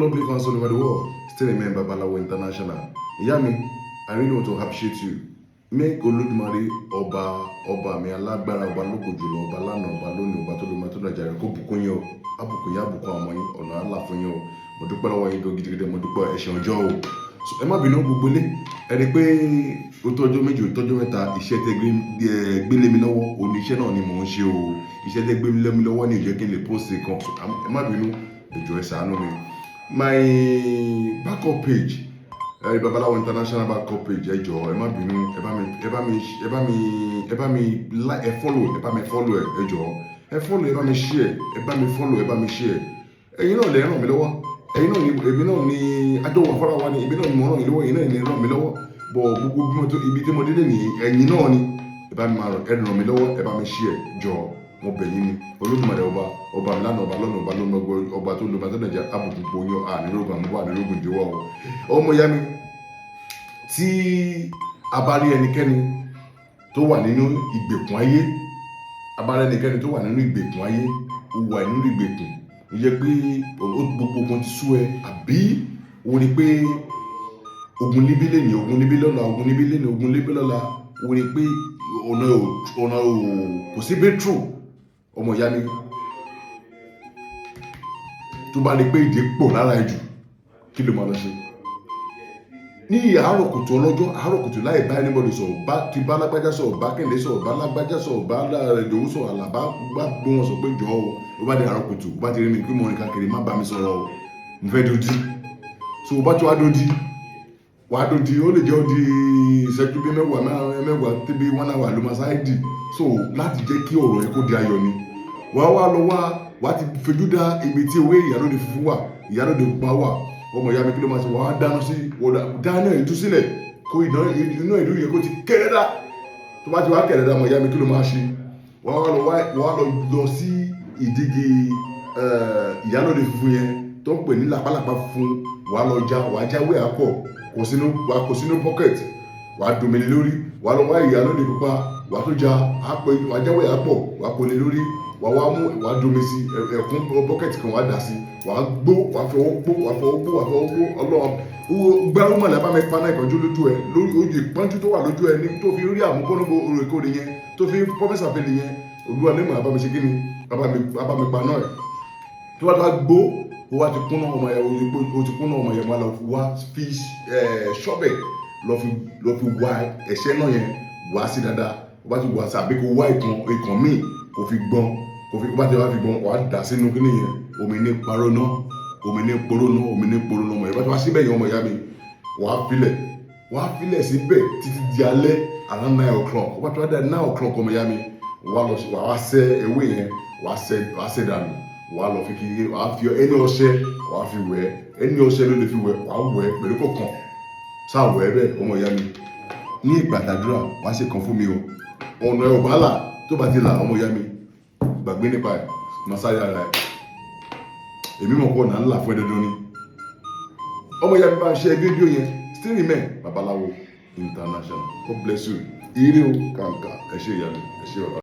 Lovely fans all over the world. Still remain Babalawo International. Ìyá mi, I really want to appreciate you. Make Olódùmarè, ọba ọba mi, alágbára, ọba lógo jùlọ, ọba lánàá, ọba lónìí, ọba tó lóma tó lọ́jà rẹ̀, kó bùkún yín o, àbùkún yín, àbùkún àwọn ọmọ yín, ọ̀nà àlà fún yín o. Mo dúpẹ́ lọ́wọ́ yín gan gidigidi, mo dúpẹ́, ẹ ṣeun ọjọ́ o. So, ẹ má bínú, gbogbo ilé, ẹ rí i pé ó tọ́jọ́ 2, ó tọ́jọ́ 3. Iṣẹ́ tẹ́ gbélé mi lọ́wọ́ òní, iṣẹ́ náà ni mò ń ṣe o. Iṣẹ́ tẹ́ gbélé mi lọ́wọ́ ní ìjẹ́ kí n lè post kan. So, ẹ má bínú, ẹ jọ̀ọ́, ẹ ṣàánú mi. My backup page, ẹ Babalawo International backup page, ẹ jọ̀ọ́, ẹ má bínú, ẹ bá mi ẹ bá mi ẹ bá mi ẹ bá mi like, ẹ follow, ẹ bá mi follow, ẹ jọ̀ọ́, ẹ follow, ẹ bá mi share, ẹ bá mi follow, ẹ bá mi share. Ẹ̀yin náà lè ràn mí lọ́wọ́, ẹ̀yin náà ni, èmi náà ni àjọ wà fọ́ra wa ni, èmi náà ni mo ràn yín lọ́wọ́, ẹ̀yin náà ni ràn mí lọ́wọ́ bọ̀. Gbogbo bí mo tó ibi tí mo délé nìyí, ẹ̀yin náà ni ẹ bá mi máa ràn, ẹ ràn mí lọ́wọ́, ẹ bá mi share, jọ̀ọ́, mo bẹ̀ yín ni. Olódùmarè, ọba ọba mi lánàá, ọba lọ́nà, ọba lọ́nà, ọba tó lọ́ba tó nàìjíríà, àbùkù gbóyún ànírógùn àmúbọ̀, ànírógùn ìdíwọ́ o. Ọmọ ìyá mi, tí a bá rí ẹnikẹ́ni tó wà nínú ìgbèkùn ayé, a bá rí ẹnikẹ́ni tó wà nínú ìgbèkùn ayé, ó wà nínú ìgbèkùn, ó yẹ pé gbogbo ogun ti sú ẹ, àbí ó rí pé ogun níbí lẹ́nìí, ogun níbí lọ́la, ogun níbí lẹ́nìí, ogun níbí lọ́la, ó rí pé ọ̀nà ò kò sí breakthrough. Ọmọ ìyá mi, tó bá rí pé ìdè pọ̀ lára ẹ jù, kí ló máa lọ ṣe ní àárọ̀ kùtù ọlọ́jọ́, àárọ̀ kùtù, láì bá anybody sọ̀rọ̀, bá ti bá lágbájá sọ̀rọ̀, bá kẹ́hìndé sọ̀rọ̀, bá lágbájá sọ̀rọ̀, bá ìdòwú sọ̀rọ̀, àlàbá bá gbó wọn sọ pé, jọ o, ó bá dé àárọ̀ kùtù, ó bá ti rí mi pé mo rìn káàkiri, má bá mi sọ̀rọ̀ o, mo fẹ́ dodi. So ó bá tó wá dodi, wà á dodi, ó lè jẹ́ ó di ìṣẹ́jú bí 10 10 tí bí 1 hour ló máa sáré dì. So láti jẹ́ kí ọ̀rọ̀ ẹ kó di ayọ̀ ni, wàá wá lọ wá, wàá ti fojú dá ibi tí ewé ìyálóde funfun wà, ìyálóde pupa wà. Ọmọ ìyá mi, kí ló máa ṣe? Wàá dáná sí, dáná ìdú sílẹ̀, kó iná ìdú yẹn kó ti kéré dá. Tó bá ti wá kéré dá, ọmọ ìyá mi, kí ló máa ṣe? Wàá lọ wá, wàá lọ lọ sí ìdígi ìyálóde funfun yẹn tó ń pè ní làpálàpá funfun. Wàá lọ já, wàá jáwé àpọ̀ kò sínú, wàá kó sínú bucket, wàá domi lé lórí. Wàá lọ wá ìyálóde pupa, wàá tó já wàá jáwé àpọ̀, wàá kó lé lórí, wàá wá mú, wàá domi sí ẹ̀kún bucket kan, wàá dà sí, wàá gbó, wàá fọwọ́ gbó, wàá fọwọ́ gbó, wàá fọwọ́ gbó. Ọlọ́run gbárùmọ̀lẹ́ bá mi paná ìpọ́njú lójú ẹ, lórí ojú ìpọ́njú tó wà lójú ẹ ní tó fi rí àmúbọ́núgbò òrèkóòrè yẹn, tó fi pọ́fẹ́sà fẹ́lẹ̀ yẹn, Olúwa ní mọ̀, àbámi ṣe kí ni, àbámi paná ẹ̀. Tó bá tó wá gbó, ó wá ti kúnná, ọmọ yẹn, ó ti kúnná, ọmọ yẹn, wá lọ wá fi ṣọ́bẹ̀ lọ fi wá ẹ̀ṣẹ́ náà yẹn wá sí dáadáa. Ó bá ti wá sí, àbí kó wá ìkan ìkan míì kó fi gbọ́n, kó fi bá ti wá fi gbọ́n, wàá dà sínú kíní yẹn. Omi ní paróná, omi ní poróná, omi ní poróná. Ọmọ yẹn bá ti wá síbẹ̀ yẹn, ọmọ ìyá mi, wàá filẹ̀ síbẹ̀ títí di alẹ́ around 9 o'clock. Ó bá ti wá dá 9 o'clock, ọmọ ìyá mi, wàá lọ, wàá wá sẹ́ ewé yẹn, wàá sẹ́ dànù, wàá lọ fi kiri, wàá fi ẹni ọṣẹ, wàá fi wẹ̀. Ẹni ọṣẹ ló lè fi wẹ̀, wàá wẹ̀ pẹ̀lú kọ̀ọ̀kan sáà, wẹ̀ bẹ́ẹ̀. Ọmọ ìyá mi, ní ìgbà tàdúrà, wàá ṣe kan fún mi o. Ọ̀nà ẹ̀ ò bá là, tó bá ti là, ọmọ ìyá mi, gbàgbé nípa ẹ̀, máa sáré ara ẹ̀. Èmi mọ̀ pé ọ̀nà ńlá fún ẹ dandan ni. Ọmọ ìyá mi, bá ń ṣe fídíò yẹn. Still remain Babalawo International. God bless you. Ire o, kàǹkà. Ẹ ṣé ìyá mi, ẹ ṣé bàbá.